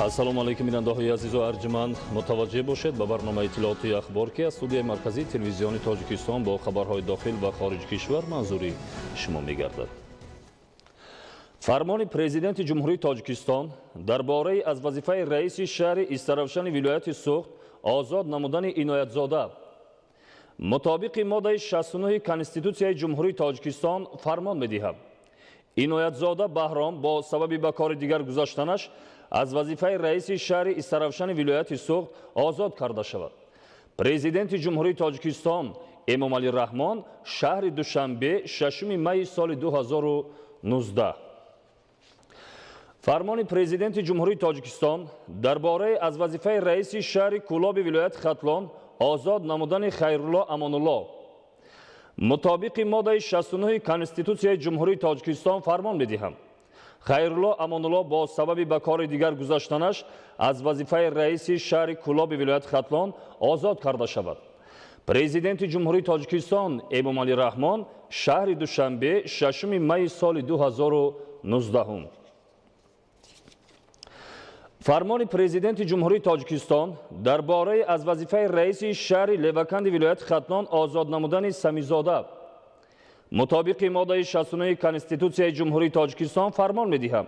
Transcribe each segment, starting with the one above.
Ассалому алайкум, бинандаҳои азизу арҷманд. Мутаваҷҷеҳ бошед ба барномаи иттилоотии «Ахбор», ки аз студияи марказии Телевизиони Тоҷикистон бо хабарҳои дохил ва хориҷи кишвар манзури шумо мегардад. Фармони Президенти Ҷумҳурии Тоҷикистон дар бораи аз вазифаи раиси шаҳри Истаравшани вилояти Суғд озод намудани Иноятзода. Мутобиқи моддаи 69 Конститутсияи Ҷумҳурии Тоҷикистон фармон медиҳам: Иноятзода Баҳром бо сабаби ба кори дигар гузаштанаш аз вазифаи раиси шаҳри Истаравшани вилояти Суғд озод карда шавад. Президенти Ҷумҳурии Тоҷикистон Эмомалӣ Раҳмон, шаҳри Душанбе, 6 майи соли 2019. Фармони Президенти Ҷумҳурии Тоҷикистон дар бораи аз вазифаи раиси шаҳри Кӯлоби вилояти Хатлон озод намудани Хайрулло Амонулло. Мутобиқи моддаи 69 Конститутсияи Ҷумҳурии Тоҷикистон фармон медиҳам: Хайрулло Амонулло бо сабаби ба кори дигар гузаштанаш аз вазифаи раиси шаҳри Кӯлоби вилояти Хатлон озод карда шавад. Президенти Ҷумҳурии Тоҷикистон Эмомалӣ Раҳмон, шаҳри Душанбе, 6 майи соли 2019. Фармони Президенти Ҷумҳурии Тоҷикистон дар бораи аз вазифаи раиси шаҳри Леваканди вилояти Хатлон озод намудани Самизода. Мутобиқи моддаи 69 Конститутсияи Ҷумҳурии Тоҷикистон фармон медиҳам: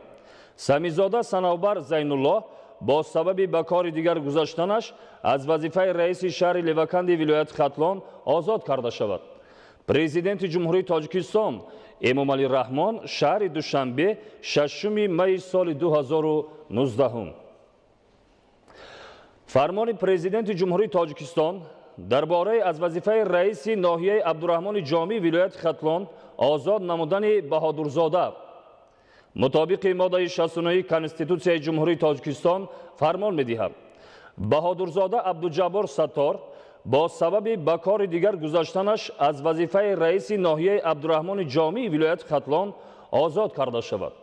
Самизода Санавбар Зайнуллоҳ бо сабаби ба кори дигар гузаштанаш аз вазифаи раиси шаҳри Леваканди вилояти Хатлон озод карда шавад. Президенти Ҷумҳурии Тоҷикистон Эмомалӣ Раҳмон, шаҳри Душанбе, 6 майи соли 2019. Фармони Президенти Ҷумҳурии Тоҷикистон дар бораи аз вазифаи раиси ноҳияи Абдураҳмони Ҷомӣ вилояти Хатлон озод намудани Баҳодурзода. Мутобиқи моддаи 69 Конститутсияи Ҷумҳурии Тоҷикистон фармон медиҳам: Баҳодурзода Абдуҷаббор Саттор бо сабаби ба кори дигар гузаштанаш аз вазифаи раиси ноҳияи Абдураҳмони Ҷомии вилояти Хатлон озод карда шавад.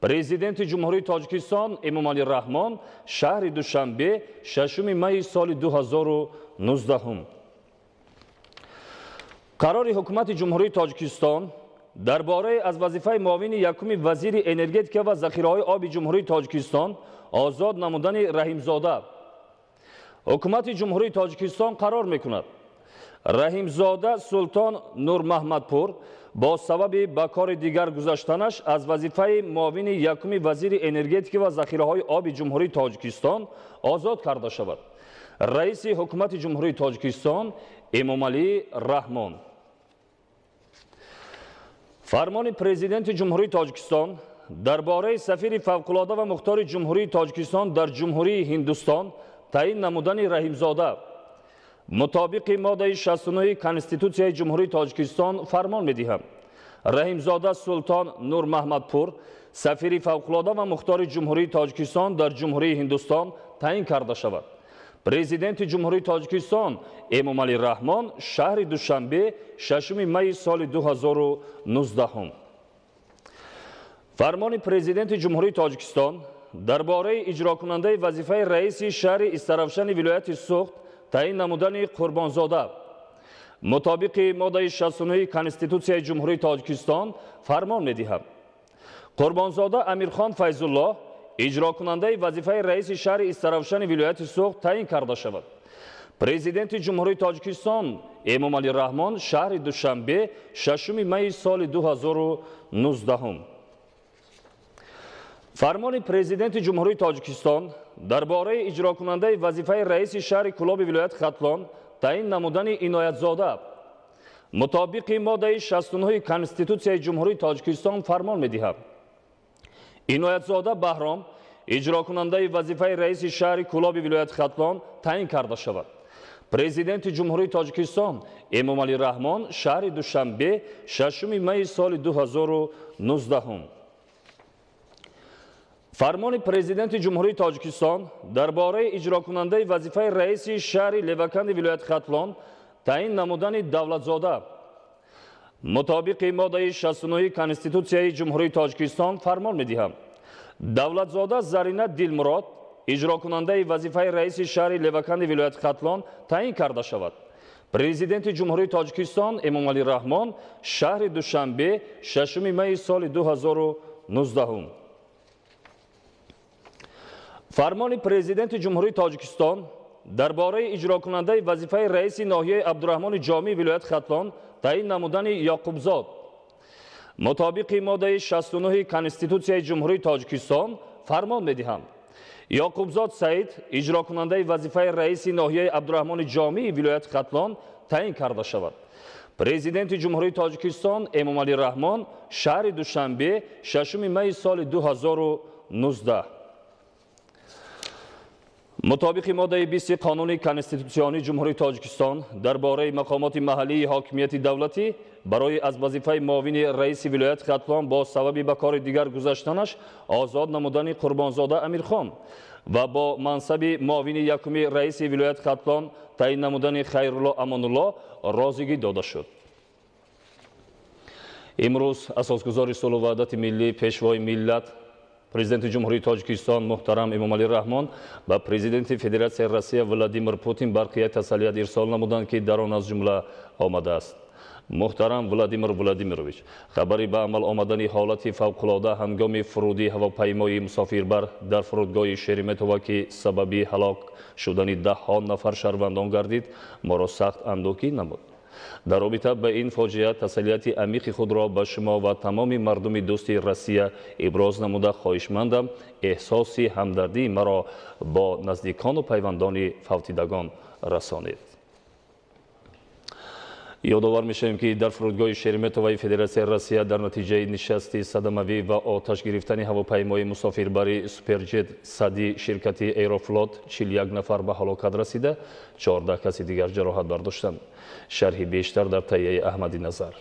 Президенти Ҷумҳурии Тоҷикистон Эмомалӣ Раҳмон, шаҳри Душанбе, 6 майи соли 2019. Қарори Ҳукумати Ҷумҳурии Тоҷикистон дар бораи аз вазифаи муовини якуми вазири энергетика ва захираҳои оби Ҷумҳурии Тоҷикистон озод намудани Раҳимзода. Ҳукумати Ҷумҳурии Тоҷикистон қарор мекунад: Раҳимзода Султон Нурмаҳмадпур бо сабаби ба кори дигар гузаштанаш аз вазифаи муовини якуми вазири энергетика ва захираҳои оби Ҷумҳурии Тоҷикистон озод карда шавад. Раиси Ҳукумати Ҷумҳурии Тоҷикистон Эмомалӣ Раҳмон. Фармони Президенти Ҷумҳурии Тоҷикистон дар бораи сафири фавқулода ва мухтори Ҷумҳурии Тоҷикистон дар Ҷумҳурии Ҳиндустон таъин намудани Раҳимзода. Мутобиқи моддаи 69 Конститутсияи Ҷумҳурии Тоҷикистон фармон медиҳам: Раҳимзода Султон Нурмаҳмадпур сафири фавқулода ва мухтори Ҷумҳурии Тоҷикистон дар Ҷумҳурии Ҳиндустон таъин карда шавад. Президенти Ҷумҳурии Тоҷикистон Эмомалӣ Раҳмон, шаҳри Душанбе, 6 майи соли 2019. Фармони Президенти Ҷумҳурии Тоҷикистон дар бораи иҷрокунандаи вазифаи раиси шаҳри Истаравшани вилояти Суғд таъин намудани Қурбонзода. Мутобиқи моддаи 69 Конститутсияи Ҷумҳурии Тоҷикистон фармон медиҳам: Қурбонзода Амирхон Файзуллоҳ иҷрокунандаи вазифаи раиси шаҳри Истаравшани вилояти Суғд таъин карда шавад. Президенти Ҷумҳурии Тоҷикистон Эмомалӣ Раҳмон, шаҳри Душанбе, 6 майи соли 2019. Фармони Президенти Ҷумҳурии Тоҷикистон дар бораи иҷрокунандаи вазифаи раиси шаҳри Кӯлоби вилояти Хатлон таъин намудани Иноятзода. Мутобиқи моддаи 69 Конститутсияи Ҷумҳурии Тоҷикистон фармон медиҳам: Иноятзода Баҳром иҷрокунандаи вазифаи раиси шаҳри Кӯлоби вилояти Хатлон таъин карда шавад. Президенти Ҷумҳурии Тоҷикистон Эмомалӣ Раҳмон, шаҳри Душанбе, 6 майи соли 2019. Фармони Президенти Ҷумҳурии Тоҷикистон дар бораи иҷрокунандаи вазифаи раиси шаҳри Леваканди вилояти Хатлон таъин намудани Давлатзода. Мутобиқи моддаи 69 Конститутсияи Ҷумҳурии Тоҷикистон фармон медиҳам: Давлатзода Зарина Дилмурод иҷрокунандаи вазифаи раиси шаҳри Леваканди вилояти Хатлон таъин карда шавад. Президенти Ҷумҳурии Тоҷикистон Эмомалӣ Раҳмон, шаҳри Душанбе, 6 майи соли 2019. Фармони Президенти Ҷумҳурии Тоҷикистон дар бораи иҷрокунандаи вазифаи раиси ноҳияи Абдураҳмони Ҷомӣ вилояти Хатлон таъин намудани Ёқубзод. Мутобиқи моддаи 69 Конститутсияи Ҷумҳурии Тоҷикистон фармон медиҳам. Ёқубзод Саид иҷрокунандаи вазифаи раиси ноҳияи Абдураҳмони Ҷомӣ вилояти Хатлон таъин карда шавад. Президенти Ҷумҳурии Тоҷикистон Эмомалӣ Раҳмон, шаҳри Душанбе, 6 майи соли 2019. Мутобиқи моддаи 20 Қонуни Конститутсионии Ҷумҳурии Тоҷикистон дар бораи мақомоти маҳаллии ҳокимияти давлатӣ барои аз вазифаи муовини раиси вилояти Хатлон бо сабаби ба кори дигар гузаштанаш озод намудани Қурбонзода Амирхон ва бо мансаби муовини якуми раиси вилояти Хатлон таъин намудани Хайрулло Амонулло розигӣ дода шуд. Имрӯз асосгузори сулҳу ваҳдати миллӣ, Пешвои миллат, Президенти Ҷумҳурии Тоҷикистон муҳтарам Эмомалӣ Раҳмон ба Президенти Федератсияи Россия Владимир Путин барқияи тасаллият ирсол намуданд, ки дар он аз ҷумла омадааст. Муҳтарам Владимир Владимирович, хабари ба амал омадани ҳолати фавқулода ҳангоми фуруди ҳавопаймои мусофирбар дар фурудгоҳи Шереметьево, ки сабаби ҳалок шудани даҳҳо нафар шаҳрвандон гардид, моро сахт андӯҳгин намуд. Дар робита ба ин фоҷиа тасаллияти амиқи худро ба шумо ва тамоми мардуми дӯсти Россия иброз намуда хоҳишмандам эҳсоси ҳамдардии маро бо наздикону пайвандони фавтидагон расонед. Ёдовар мешавем, ки дар фурудгоҳи Шереметьевои Федератсияи Россия дар натиҷаи нишасти садамавӣ ва оташ гирифтани ҳавопаймои мусофирбари Суперҷет сади ширкати Аэрофлот 41 нафар ба ҳалокат расида, 14 каси дигар ҷароҳат бардоштанд. Шарҳи бештар дар таҳияи Аҳмади Назар.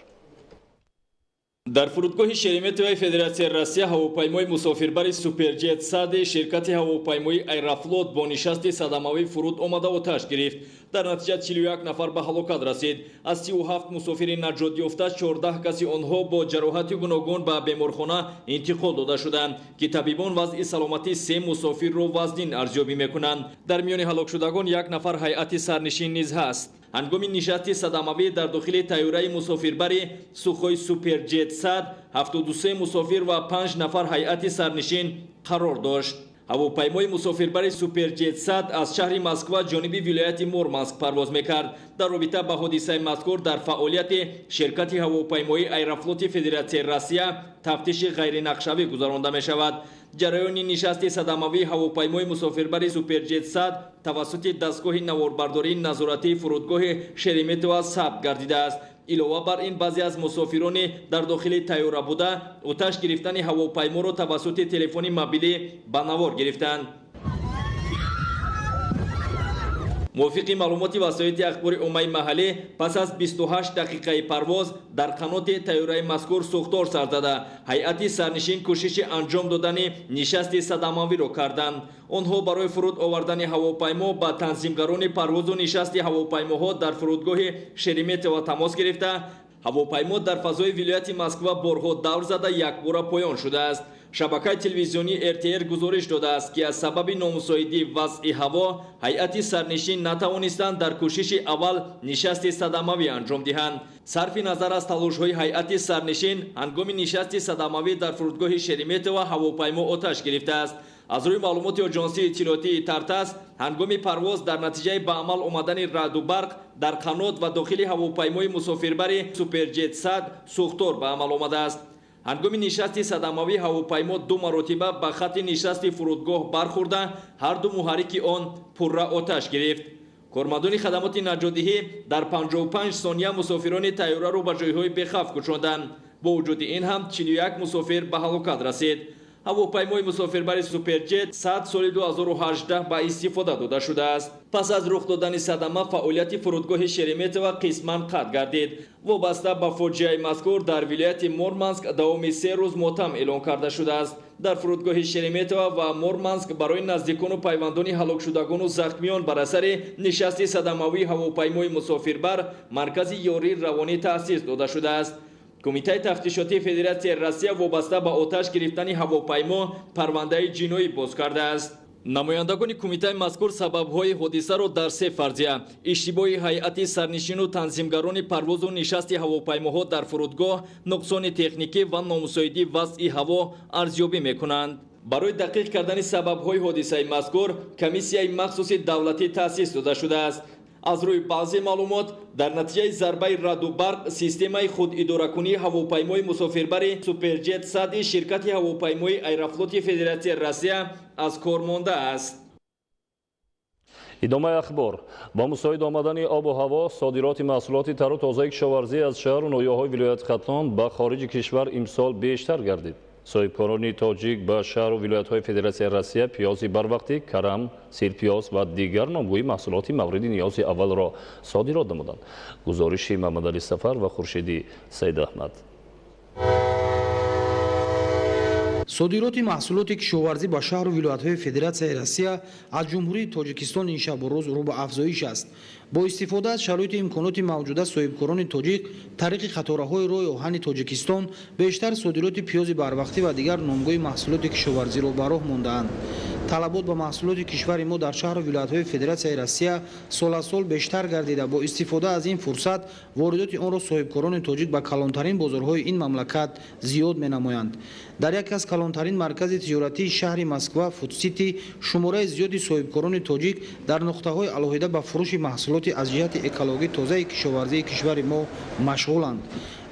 Дар фурудгоҳи Шереметьевои Федератсияи Россия ҳавопаймои мусофирбари Суперҷет сади ширкати ҳавопаймоии Аэрофлот бо нишасти садамавӣ фуруд омада оташ гирифт. Дар натиҷа 41 нафар ба ҳалокат расид. Аз 37 мусофири наҷот ёфта 14 каси онҳо бо ҷароҳати гуногун ба беморхона интиқол дода шуданд, ки табибон вазъи саломатии се мусофирро вазнин арзёбӣ мекунанд. Дар миёни ҳалокшудагон як нафар ҳайати сарнишин низ ҳаст. Ҳангоми нишасти садамавӣ дар дохили тайёраи мусофирбари Сухой Суперҷет 100 73 мусофир ва 5 нафар ҳайати сарнишин қарор дошт. Ҳавопаймои мусофирбари Суперҷет 100 аз шаҳри Москва ҷониби вилояти Мурманск парвоз мекард. Дар робита ба ҳодисаи мазкур дар фаъолияти ширкати ҳавопаймоии Аэрофлоти Федератсияи Россия тафтиши ғайринақшавӣ гузаронда мешавад. Ҷараёни нишасти садамавии ҳавопаймои мусофирбари Суперҷет 100 тавассути дастгоҳи наворбардории назоратии фурудгоҳи Шереметьево сабт гардидааст. Илова бар ин, баъзе аз мусофирони дар дохили тайёра буда оташ гирифтани ҳавопайморо тавассути телефони мобилӣ ба навор гирифтанд. Мувофиқи маълумоти васоити ахбори оммаи маҳаллӣ, пас аз 28 дақиқаи парвоз дар қаноти тайёраи мазкур сӯхтор сар зада, ҳайати сарнишин кӯшиши анҷом додани нишасти садамавиро карданд. Онҳо барои фуруд овардани ҳавопаймо ба танзимгарони парвозу нишасти ҳавопаймоҳо дар фурудгоҳи Шереметьево тамос гирифта, ҳавопаймо дар фазои вилояти Москва борҳо давр зада якбора поён шудааст. Шабакаи телевизионии РТР гузориш додааст, ки аз сабаби номусоидии вазъи ҳаво ҳайати сарнишин натавонистанд дар кӯшиши аввал нишасти садамавӣ анҷом диҳанд. Сарфи назар аз талошҳои ҳайати сарнишин, ҳангоми нишасти садамавӣ дар фурудгоҳи Шереметьево ҳавопаймо оташ гирифтааст. Аз рӯи маълумоти оҷонсии иттилоотии Тартас, ҳангоми парвоз дар натиҷаи ба амал омадани раъду барқ дар қанот ва дохили ҳавопаймои мусофирбари Суперҷет 100 сӯхтор ба амал омадааст. Ҳангоми нишасти садамавӣ ҳавопаймо ду маротиба ба хатти нишасти фурудгоҳ бархӯрда, ҳар ду муҳаррики он пурра оташ гирифт. Кормандони хадамоти наҷотдиҳӣ дар 55 сония мусофирони тайёраро ба ҷойҳои бехавф кӯчонданд. Бо вуҷуди ин ҳам 41 мусофир ба ҳалокат расид. Ҳавопаймои мусофирбари Суперҷет 100 соли 2018 ба истифода дода шудааст. Пас аз рух додани садама фаъолияти фурудгоҳи Шереметьево қисман қатъ гардид. Вобаста ба фоҷиаи мазкур дар вилояти Мурманск давоми 3 рӯз мотам эълон карда шудааст. Дар фурудгоҳи Шереметьево ва Мурманск барои наздикону пайвандони ҳалокшудагону захмиён бар асари нишасти садамавии ҳавопаймои мусофирбар маркази ёрии равонӣ таъсис дода шудааст. Кумитаи тафтишотии Федератсияи Россия вобаста ба оташ гирифтани ҳавопаймо парвандаи ҷиноӣ боз кардааст. Намояндагони кумитаи мазкур сабабҳои ҳодисаро дар се фарзия: иштибоҳи ҳайати сарнишину танзимгарони парвозу нишасти ҳавопаймоҳо дар фурудгоҳ, нуқсони техникӣ ва номусоидии вазъи ҳаво арзёбӣ мекунанд. Барои дақиқ кардани сабабҳои ҳодисаи мазкур комиссияи махсуси давлатӣ таъсис дода шудааст. Аз рӯи баъзе маълумот, дар натиҷаи зарбаи раъду барқ системаи худидоракунии ҳавопаймои мусофирбари Суперҷет 100 ширкати ҳавопаймои Аэрофлоти Федератсияи Россия аз кор мондааст. Идомаи ахбор. Бо мусоид омадани обу ҳаво, содироти маҳсулоти тару тозаи кишоварзӣ аз шаҳру ноҳияҳои вилояти Хатлон ба хориҷи кишвар имсол бештар гардид. Соҳибкорони тоҷик ба шаҳру вилоятҳои Федератсияи Россия пиёзи барвақтӣ, карам, сирпиёз ва дигар номгӯи маҳсулоти мавриди ниёзи аввалро содирот намуданд. Гузориши Мамадали Сафар ва Хуршиди Саидаҳмад. Содироти маҳсулоти кишоварзӣ ба шаҳру вилоятҳои Федератсияи Россия аз Ҷумҳурии Тоҷикистон ин шабу рӯз рӯ ба афзоиш аст. Бо истифода аз шароити имконоти мавҷуда, соҳибкорони тоҷик тариқи қатораҳои роҳи оҳани Тоҷикистон бештар содироти пиёзи барвақтӣ ва дигар номгӯи маҳсулоти кишоварзиро ба роҳ мондаанд. Талабот ба маҳсулоти кишвари мо дар шаҳру вилоятҳои Федератсияи Россия сол аз сол бештар гардида, бо истифода аз ин фурсат воридоти онро соҳибкорони тоҷик ба калонтарин бозорҳои ин мамлакат зиёд менамоянд. Дар яке аз калонтарин маркази тиҷоратии шаҳри Москва, Фудсити, шумораи зиёди соҳибкорони тоҷик дар нуқтаҳои алоҳида ба фурӯши маҳсулоти аз ҷиҳати экологӣ тозаи кишоварзии кишвари мо машғуланд.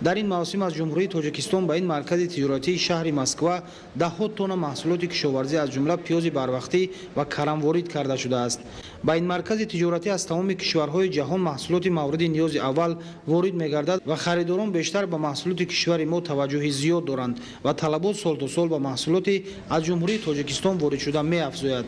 Дар ин мавсим аз Ҷумҳурии Тоҷикистон ба ин маркази тиҷоратии шаҳри Москва даҳҳо тонна маҳсулоти кишоварзӣ аз ҷумла пиёзи барвақтӣ ва карам ворид карда шудааст. Ба ин маркази тиҷоратӣ аз тамоми кишварҳои ҷаҳон маҳсулоти мавриди ниёзи аввал ворид мегардад ва харидорон бештар ба маҳсулоти кишвари мо таваҷҷӯҳи зиёд доранд ва талабот сол то сол ба маҳсулоти аз Ҷумҳурии Тоҷикистон воридшуда меафзояд.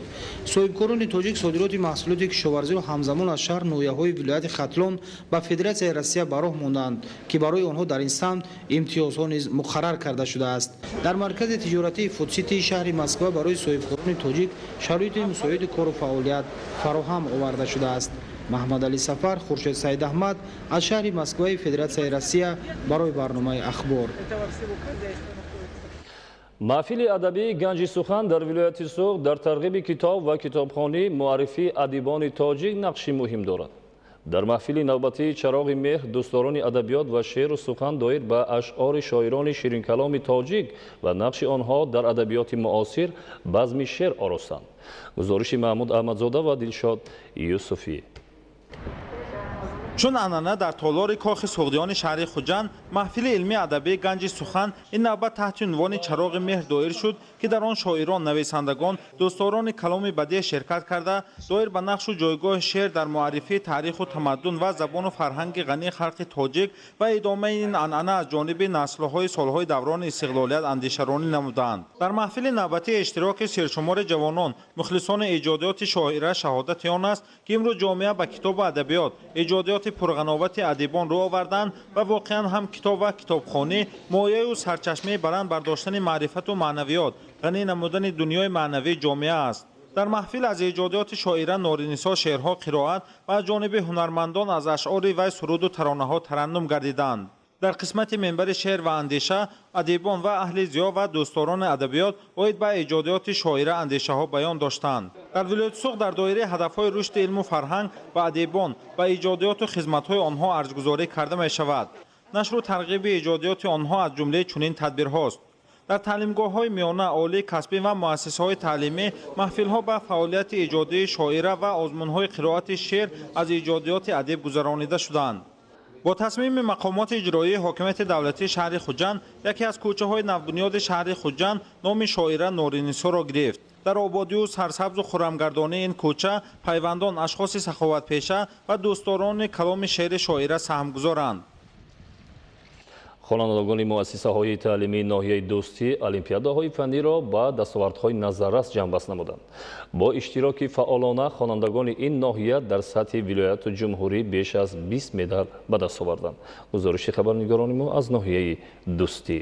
Соҳибкорони тоҷик содироти маҳсулоти кишоварзиро ҳамзамон аз шаҳр ноҳияҳои вилояти Хатлон ба Федератсияи Россия ба роҳ мондаанд, ки барои онҳо дар ин самт имтиёзҳо низ муқаррар карда шудааст. Дар маркази тиҷоратии Фудсити шаҳри Москва барои соҳибкорони тоҷик шароити мусоиди кору фаъолият фароҳам оварда шудааст. Маҳмадали Сафар, Хуршед Саидаҳмад аз шаҳри Москваи Федератсияи Россия барои барномаи Ахбор. Маҳфили адабии Ганҷи сухан дар вилояти Суғд дар тарғиби китоб ва китобхонӣ муаррифии адибони тоҷик нақши муҳим дорад. Дар маҳфили навбатии Чароғи меҳр дӯстдорони адабиёт ва шеъру сухан доир ба ашъори шоирони ширинкаломи тоҷик ва нақши онҳо дар адабиёти муосир базми шеър оростанд. Гузориши Маҳмуд Аҳмадзода ва Дилшод Юсуфӣ. Чун анъана дар толори Кохи Суғдиёни шаҳри Хуҷанд маҳфили илмии адабии Ганҷи сухан ин навбат таҳти унвони Чароғи меҳр доир шуд, ки дар он шоирон, нависандагон, дӯстдорони каломи бадеъ ширкат карда доир ба нақшу ҷойгоҳи шеър дар муаррифии таъриху тамаддун ва забону фарҳанги ғании халқи тоҷик ва идомаи ин анъана аз ҷониби наслҳои солҳои даврони истиқлолият андешаронӣ намуданд. Дар маҳфили навбатии иштироки сершумори ҷавонон, мухлисони эҷодиёти шоира шаҳодати он аст, ки имрӯз ҷомеа ба китобу адабиёт, эҷодиёти пурғановати адибон рӯ оварданд ва воқеан ҳам китоб ва китобхонӣ мояю сарчашмаи баланд бардоштани маърифату маънавиёт, ғанӣ намудани дунёи маънавии ҷомеа аст. Дар маҳфил аз эҷодиёти шоира Норинисо шеърҳо қироат ва аз ҷониби ҳунармандон аз ашъори вай суруду таронаҳо тараннум гардиданд. Дар қисмати минбари шеър ва андеша адибон ва аҳли зиё ва дӯстдорони адабиёт оид ба эҷодиёти шоира андешаҳо баён доштанд. Дар вилояти Суғд дар доираи ҳадафҳои рушди илму фарҳанг ба адибон ва эҷодиёту хизматҳои онҳо арҷгузорӣ карда мешавад. Нашру тарғиби эҷодиёти онҳо аз ҷумлаи чунин тадбирҳост. Дар таълимгоҳҳои миёна, олӣ, касбӣ ва муассисаҳои таълимӣ маҳфилҳо ба фаъолияти эҷодии шоира ва озмунҳои қироати шеър аз эҷодиёти адиб гузаронида шуданд. Бо тасмими мақомоти иҷроии ҳокимияти давлатии шаҳри Хуҷанд яке аз кӯчаҳои навбунёди шаҳри Хуҷанд номи шоира Норинисоро гирифт. Дар ободию сарсабзу хуррамгардонии ин кӯча пайвандон, ашхоси саховатпеша ва дӯстдорони каломи шеъри шоира саҳмгузоранд. Хонандагони муассисаҳои таълимии ноҳияи Дӯстӣ олимпиадаҳои фанниро ба дастовардҳои назаррас ҷамъбаст намуданд. Бо иштироки фаъолона хонандагони ин ноҳия дар сатҳи вилояту ҷумҳурӣ беш аз 20 медал ба даст оварданд. Гузориши хабарнигорони мо аз ноҳияи Дӯстӣ.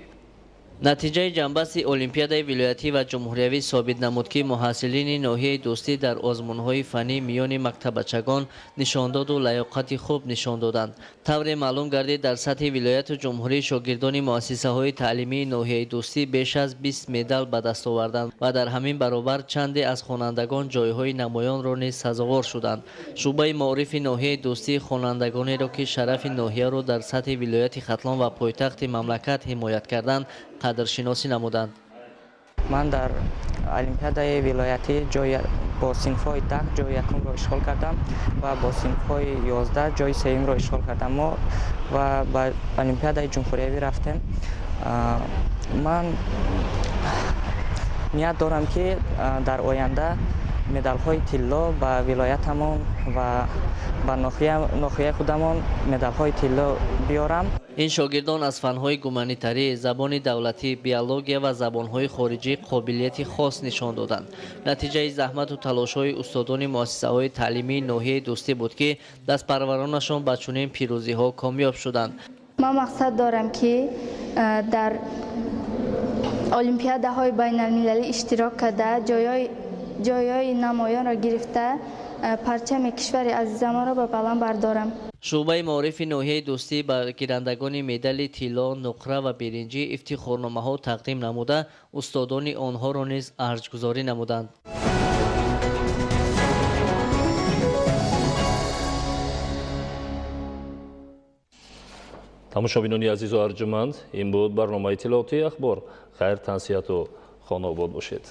Натиҷаи ҷамъбасти олимпиадаи вилоятӣ ва ҷумҳуриявӣ собит намуд, ки муҳассилини ноҳияи Дӯстӣ дар озмунҳои фаннӣ миёни мактаббачагон нишондоду лаёқати хуб нишон доданд. Тавре маълум гардид, дар сатҳи вилояту ҷумҳурӣ шогирдони муассисаҳои таълимии ноҳияи Дӯстӣ беш аз 20 медал ба даст оварданд ва дар ҳамин баробар чанде аз хонандагон ҷойҳои намоёнро низ сазовор шуданд. Шӯъбаи маорифи ноҳияи Дӯстӣ хонандагонеро, ки шарафи ноҳияро дар сатҳи вилояти Хатлон ва пойтахти мамлакат ҳимоят карданд, қадршиносӣ намуданд. Ман дар олимпиадаи вилоятӣ бо синфҳои 10 ҷои якумро ишғол кардам ва бо синфҳои 11 ҷои сеюмро ишғол кардам. Мо ва ба олимпиадаи ҷумҳуриявӣ рафтем. Ман ният дорам, ки дар оянда медалҳои тилло ба вилоятамон ва ба ноҳияи худамон медалҳои тилло биёрам. Ин шогирдон аз фанҳои гуманитарӣ, забони давлатӣ, биология ва забонҳои хориҷӣ қобилияти хос нишон доданд. Натиҷаи заҳмату талошҳои устодони муассисаҳои таълимии ноҳияи Дӯстӣ буд, ки дастпарваронашон ба чунин пирӯзиҳо комёб шуданд. Ман мақсад дорам, ки дар олимпиадаҳои байналмилалӣ иштирок карда, ҷойҳои намоёнро гирифта, парчами кишвари азизамонро ба баланд бардорам. Шӯъбаи маорифи ноҳияи Дӯстӣ ба гирандагони медали тилло, нуқра ва биринҷӣ ифтихорномаҳо тақдим намуда, устодони онҳоро низ арҷгузорӣ намуданд. Тамошобинони азизу арҷуманд, ин буд барномаи иттилоотии Ахбор. Хайр, тансиҳату хонаобод бошед.